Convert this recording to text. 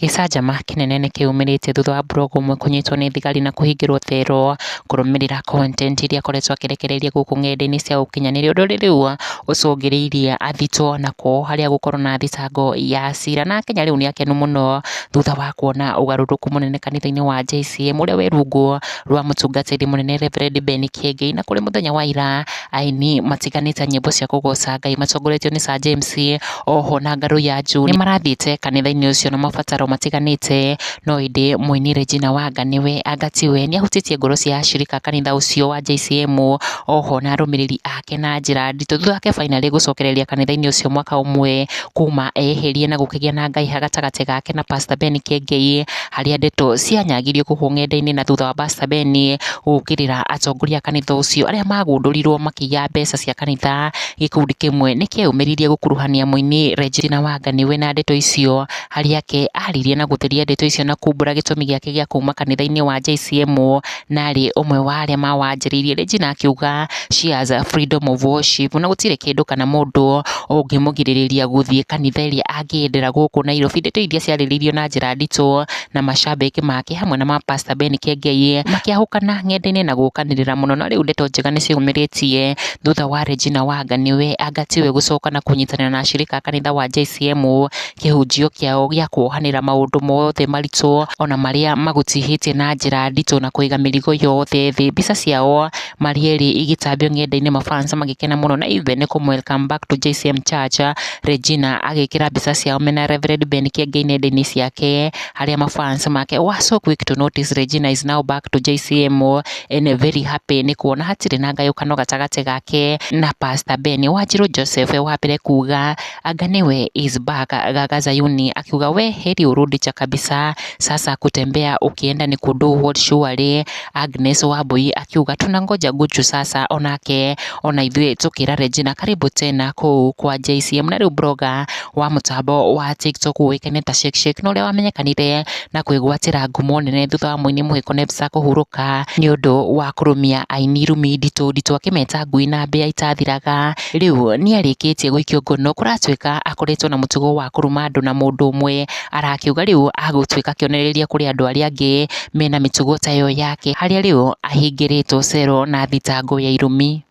Gĩcanjama kĩnene nĩ kĩumĩrĩte thutha wa blogger ũmwe kũnyitwo nĩ thigari na kũhingĩrwo thero kũrũmĩrĩra content iria akoretwo akĩrekereria gũkũ ng'enda-inĩ cia ũkinyanĩria, ũndũ ũrĩa rĩu ũcũngĩrĩirie athitwo na kuohwo harĩa gũkorwo na thitango ya cira. Na akenya rĩu nĩ akenu mũno thutha wa kuona ũgarũrũku mũnene kanitha-inĩ wa JCM ũrĩa wĩ rungu rwa mũtungatĩri mũnene Reverend Ben Kĩengei. Na kũrĩ mũthenya wa ira aini matiganĩte nyĩmbo cia kũgoca Ngai matongoretio nĩ Sir James oho na Ngarũ ya June nĩ marathiĩte kanitha-inĩ ũcio na mabataro matiganĩte, no ĩndĩ mũini Regina Wanga nĩwe anga tiwe nĩ ahutĩtie ngoro cia ashirika a kanitha ũcio wa JCM oho na arũmĩrĩri ake na njĩra nditũ thutha wake finally gũcokereria kanitha-inĩ ũcio mwaka ũmwe kuma eyeherie na gũkĩgĩa na ngaiha gatagatĩ gake na Pastor Ben Kĩengei, harĩa ndeto cianyagirio gũkũ ng'enda-inĩ na thutha wa Pastor Ben gũkĩrĩra atongoria a kanitha ũcio arĩa magundũrirwo makĩiya mbeca cia kanitha. Gĩkundi kĩmwe nĩ kĩeyumĩririe gũkuruhania mũini Regina Wanga nĩwe na ndeto icio, harĩa ake aririe na gũtheria ndeto icio na kumbũra gĩtũmi gĩake gĩa kuma kanitha-inĩ wa JCM na arĩ ũmwe wa arĩa mawanjĩrĩirie. Regina akiuga she has a freedom of worship na gũtirĩ kĩndũ kana mũndũ ũngĩmũgirĩrĩria gũthiĩ kanitha ĩrĩa angĩendera gũkũ Nairobi. Ndeto iria ciarĩrĩirio na njĩra nditũ na macambĩki make hamwe na ma Pastor Ben Kĩengei makĩahũkana ng'enda-inĩ na gũkanĩrĩra mũno. Na rĩu ndeto njega nĩ ciumĩrĩtie thutha wa Regina Wanga nĩwe anga tiwe gũcoka na kũnyitanĩra na ashirika a kanitha wa JCM kĩhunjio kĩao gĩa kuohanĩra maũndũ mothe maritũ ona marĩa magũtihĩtie na njĩra nditũ na kũiga mĩrigo yothe thĩ. Mbica ciao marĩ erĩ igĩtambio ng'enda-inĩ mafans magĩkena mũno na even kũmũ welcome back to JCM Church. Regina agĩkĩra mbica ciao mena Reverend Ben Kĩengei nenda-inĩ ciake harĩa mafans make were so quick to notice Regina is now back to JCM and very happy nĩ kuona hatirĩ na ngayũkano gatagatĩ gake na Pastor Ben. Wanjirũ Joseph wa mbere kuga anga nĩwe is back. Gaga Zayuni akiuga we heri urudi cha kabisa, sasa kutembea ukienda ni kudo what surely. Agnes Wambui akiuga tunangoja Guchu sasa, onake ona ithuĩ tukĩra Regina karibu tena kũu kwa JCM. Na rĩu blogger wa mũtambo wa TikTok ũĩkaine ta Shake Shake na ũrĩa wamenyekanire na kwĩgwatĩra ngumo nene thutha wa mũini Mũhĩko Nebsa kũhurũka nĩ ũndũ wa kũrũmia aini irumi nditũ nditũ akĩmeta ngui na mbĩa itathiraga, rĩu nĩ arĩkĩtie gũikio ngono. Kũratuĩka akoretwo na mũtugo wa kũruma andũ na mũndũ ũmwe arakiuga rĩu agũtuĩka kĩonereria kũrĩ andũ arĩa angĩ mena mĩtugo ta ĩyo yake, harĩa rĩu ahingĩrĩtwo cero na thitango ya irumi.